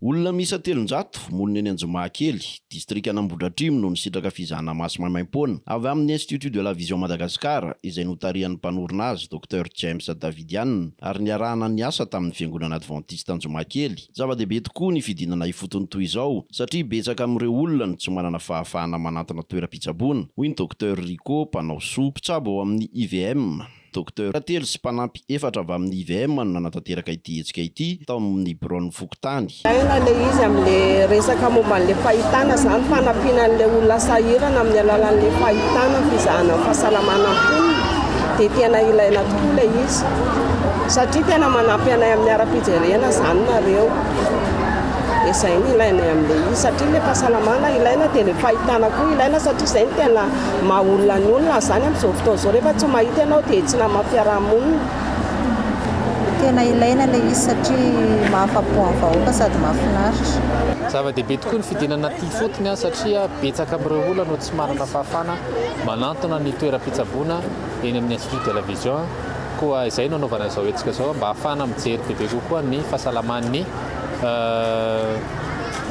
Olona miisa 300, monina eny Anjomahakely, distrikan'Ambohidratrimo no nisitraka fizahana maso maimaimpoana avy amin'ny Institut de la Vision Madagascar izay notarihan'ny mpanorina azy Docteur James Davidian ary niarahana niasa tamin'ny Fiangonana Adventiste Anjomakely. Zava-dehibe tokoa ny fidinana ifotony toy izao satria betsaka amin'ireo olona no tsy manana fahafahana manantona toeram-pitsaboana, hoy ny Docteur Rico, mpanao soa, mpitsabo ao amin'ny IVM. Docteur telo sy mpanampy efatra avy amin'ny IVM no nanatanteraka ity hetsika ity tao amin'ny biraon'ny fokontany. Ilaina ilay izy amin'ilay resaka momba an'ilay fahitana izany, fanampiana an'ilay olona sahirana amin'ny alalan'ilay fahitana, fizahana ny fahasalamana mponina dia tena ilaina tokoa ilay izy satria tena manampy anay amin'ny ara-pijerena izany nareo. Dia izay no ilainay amin'ilay izy satria ilay fahasalamana ilaina dia ilay fahitana koa ilaina satria izay no tena Maha olona ny olona izany amin'izao fotoana izao, rehefa tsy mahita ianao dia tsy naman'ny fiaraha-monina. Tena ilaina ilay izy satria mahafapo ny vahoaka sady mahafinaritra. Zava-dehibe tokoa ny fidinana aty ifotony satria betsaka amin'ireo olona no tsy manana fahafahana manantona ny toeram-pitsaboana eny amin'ny Institut de la Vision koa izay no anaovana izao hetsika izao mba hahafahana mijery bebe kokoa ny fahasalaman'ny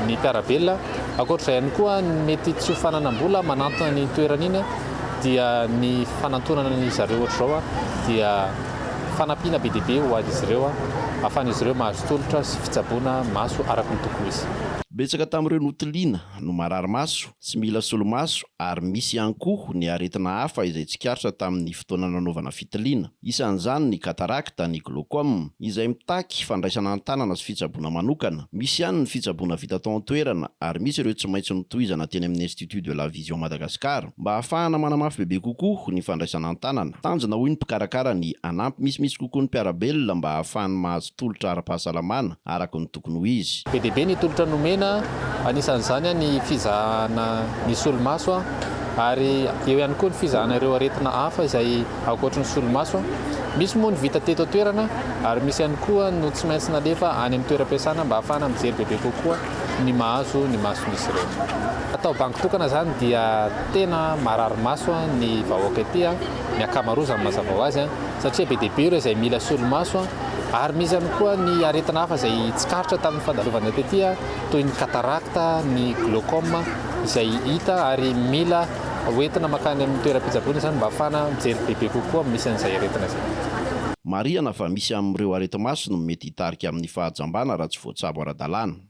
ny mpiara-belona. Ankoatra izay ihany koa, ny mety tsy ho fananam-bola manantona an'iny toerana iny dia ny fanantonana an'izy zareo ohatr'izao dia fanampiana be dia be ho an'izy ireo ahafahan'izy ireo mahazo tolotra sy fitsaboana maso araka ny tokony ho izy. Betsaka tamin'ireo notiliana no marary maso sy mila solomaso ary misy ihany koa ny aretina hafa izay tsikaritra tamin'ny fotoana nanaovana fitiliana. Isan'izany ny katarakta, ny glaucome, izay mitaky fandraisana an-tanana sy fitsaboana manokana. Misy ihany ny fitsaboana vita tao an-toerana ary misy ireo tsy maintsy notohizana teny amin'ny Institut de la Vision Madagascar mba hahafahana manamafy bebe kokoa ny fandraisana an-tanana. Tanjona hoy ny mpikarakara ny hanampy misimisy kokoa ny mpiara-belona mba hahafahany mahazo tolotra ara-pahasalamana araka ny tokony ho izy. Be dia be ny tolotra nomena, anisan'izany ny fizahana ny solomaso ary eo ihany koa ny fizahana ireo aretina hafa izay ankoatry ny solomaso. Misy moa ny vita teto an-toerana ary misy ihany koa no tsy maintsy nalefa any amin'ny toeram-piasana mba hahafahana mijery bebe kokoa ny mahazo ny mason'izy ireo. Atao banky tokana izany dia tena marary maso ny vahoaka ety, ny ankamaroazany mazava ho azy, satria be dia be ireo izay mila solomaso ary misy ihany koa ny aretina hafa izay tsikaritra tamin'ny fandalovana tety toy ny cataracte, ny glaucome izay hita ary mila Hoentina mankany amin'ny toeram-pitsaboana izany mba hahafahana mijery bebe kokoa amin'ny misy an'izay aretina izay. Marihana fa misy amin'ireo areti-maso no mety hitarika amin'ny fahajambana raha tsy voatsabo ara-dalàna.